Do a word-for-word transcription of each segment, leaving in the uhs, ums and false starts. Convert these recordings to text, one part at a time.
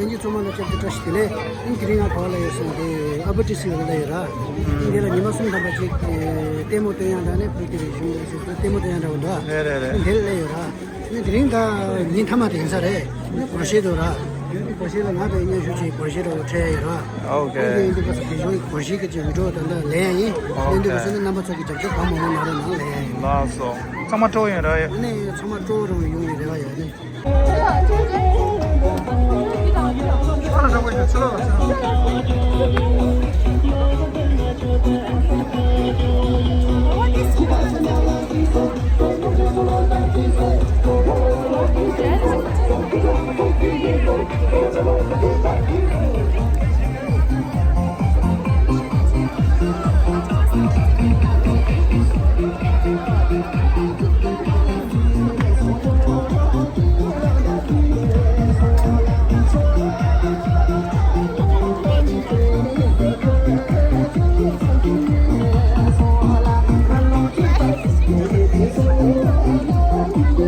ལྷན་རྒྱས་ཚང་མ་ལ་བཅར་དུ་བཀྲ་ཤིས་བདེ་ལེགས། ཨིན་དེ་རིང་ང་ག་བ་ལ་ཡོད་སོང་དེ་ཨ་བུ་ཏི་སི་ལ་ཡོད་ར། ཨིན་དེ་ལ་ཉི་མ་གསུམ་ཐམ་པ་ཅིག་ལྟད་མོ་སྟོན་ཡག་འདྲ་ནས་བོད་ཀྱི་རིག་གཞུང་ལ་ཞིག་ལྟད་མོ་སྟོན་ཡག་འདྲ་བོ་འདུག་རེད་རེད་རེད། ཨིན་དེ་ལ་ཡོད་ར། ཨིན་དེ་རིང་ད་ཉིན་མཐའ་མ་དེ་ཡིན་ས་རེད། ཨིན་སྒོར་གཞས་འདུག་ར། ཨིན་སྒོར་གཞས་ལ་ང་དང་མཉམ་ཞུགས་ཀྱིས་སྒོར་གཞས་འདྲ་བོ་འཁྲབ་ཡོད་ར། ཨོ་ཁེ། ཨིན་དེ་ཡིན་དུས་ཁ་སང་དེ་ཞོགས་སྒོར་གཞས་ཀྱི་ཅིག་བི་ཌི་ཡོ་ད་ལྟ་ལེན་ཡག་ཡིན། ཨོ་ཁེ། ལེན་དུས་ཁ་སང་ནི་རྣམ་པ་ཚོ་གི་རྒྱབ་སྐྱོར་གང་མང་མང་གནང་རོགས་གནང་ལེན་ཡག་ཡིན། ལགས་སོ། ཚང་མ་སྤྲོ་ཡོང་ར་ཡ། ཨ་ནི་ཚང་མ་སྤྲོ་རུང་ཡོང་ཡོད་རེ་བ་ཡོད་ནི།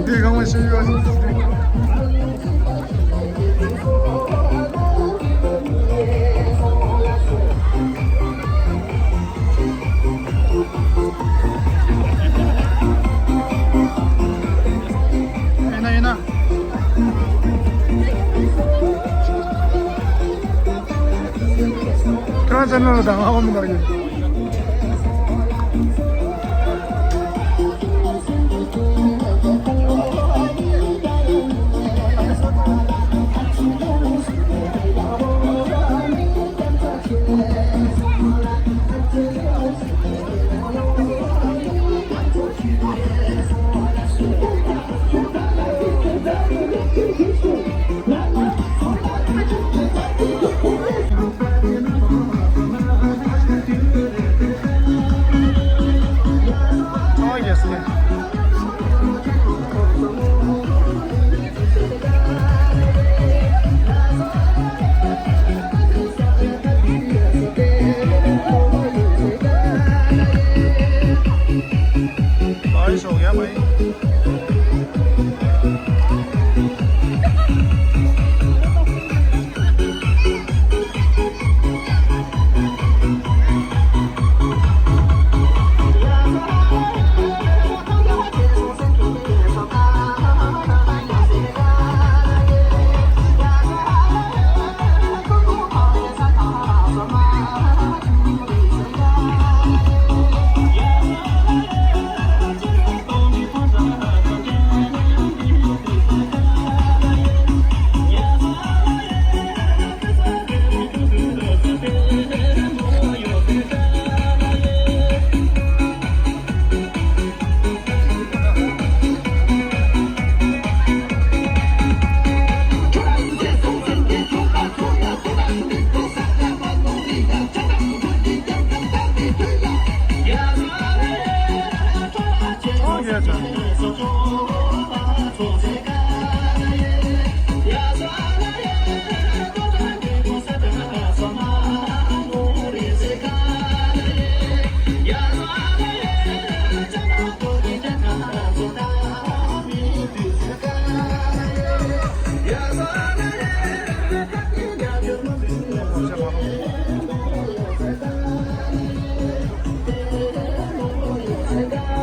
འདི་གང་ལ་ཤེས་ཡོད། ཡིན་ན་ཡིན་ན། ཁྱོད་རང་ཚོ་ནང་ལ་དང་ཨ་བ་མི་འདར་གི།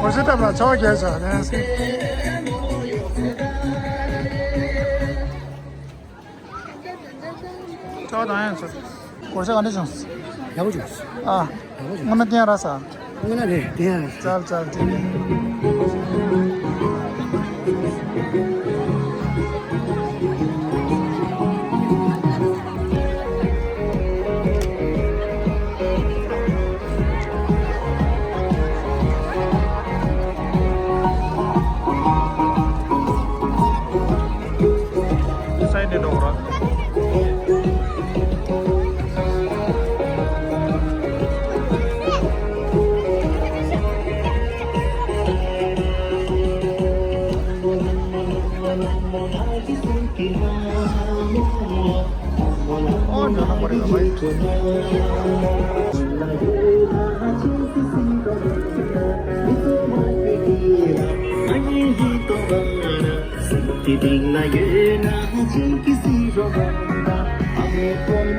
འོ་ཟེར་ཐབས་ལ་ཚ་བ་རྒྱལ་ས་ལན་སེ། ཅོག་དང་ཡང་ཚོ། གོ་ས་ག་འདྲ་བྱུང་། ཡག་པོ་བྱུང་། ཨ། ཡག་པོ་བྱུང་། སྔོན་མ་བསྟན་ར་ས། སྔོན་མ་རེད་བསྟན་ཡ། ཙལ་ཙལ་ཏི། སའི་ནས་འགྲོ་ར། ཨོ་ཉོ་ན་མ་རེད་ལ་བའི། ཨེ།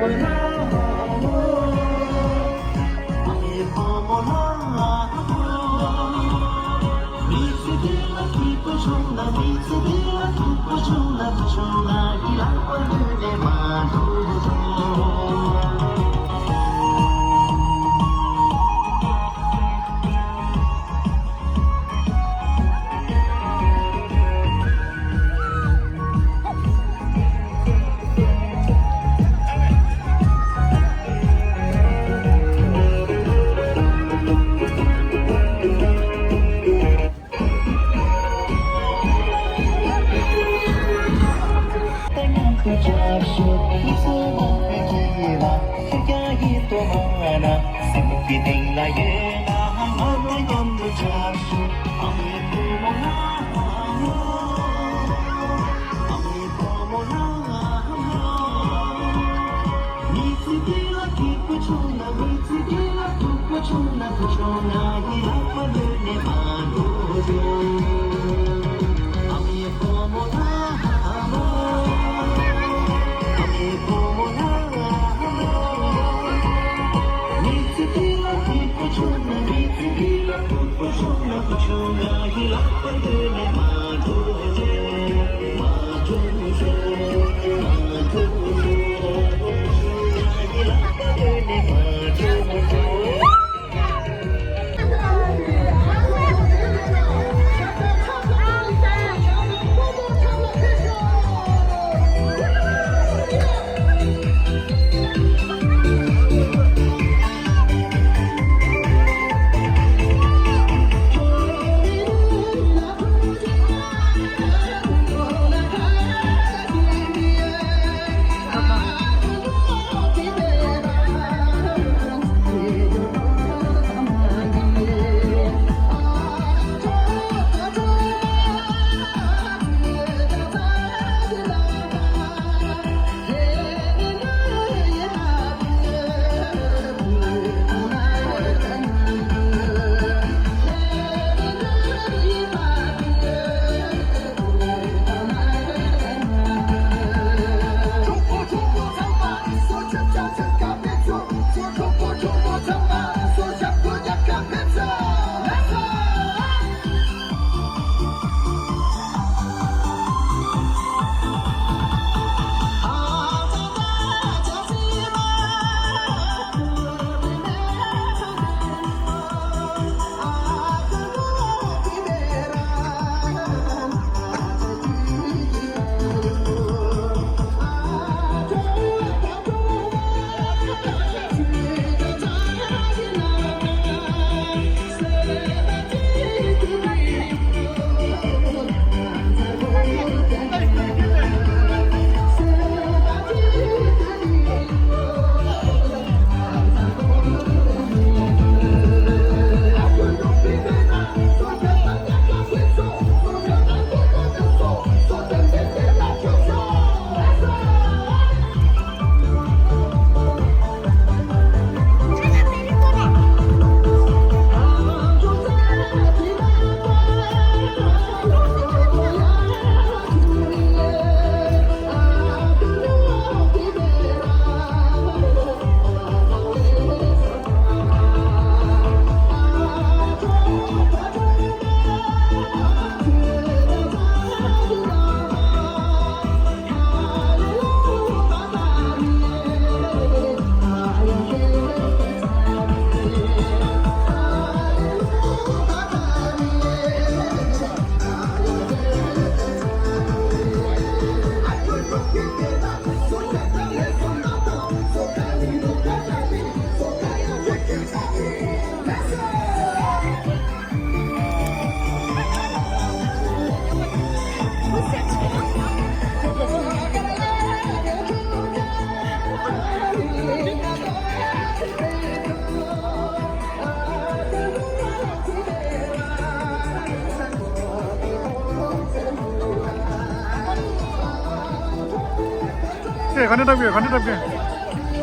ག་འདྲ་འཁྲབ་ཀྱི་ཡོད། ག་འདྲ་འཁྲབ་ཀྱི་ཡོད།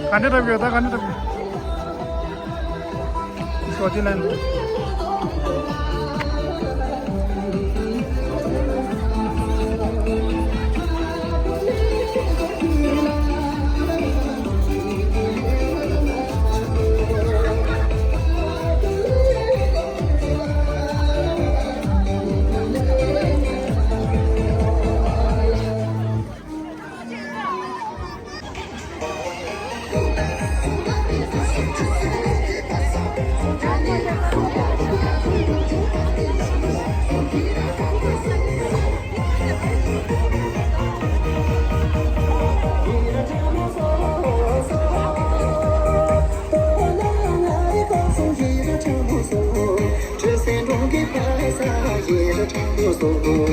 ག་འདྲ་འཁྲབ་ཀྱི་ཡོད། ད་ག་འདྲ་འཁྲབ་ཀྱི་ཡོད། སོ་ཅི་ལན། ཁུ་ཁུ་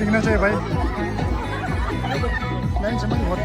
དེང་ན་ཆེ་བའི། ལན་ཆེ་མ་ཡོད།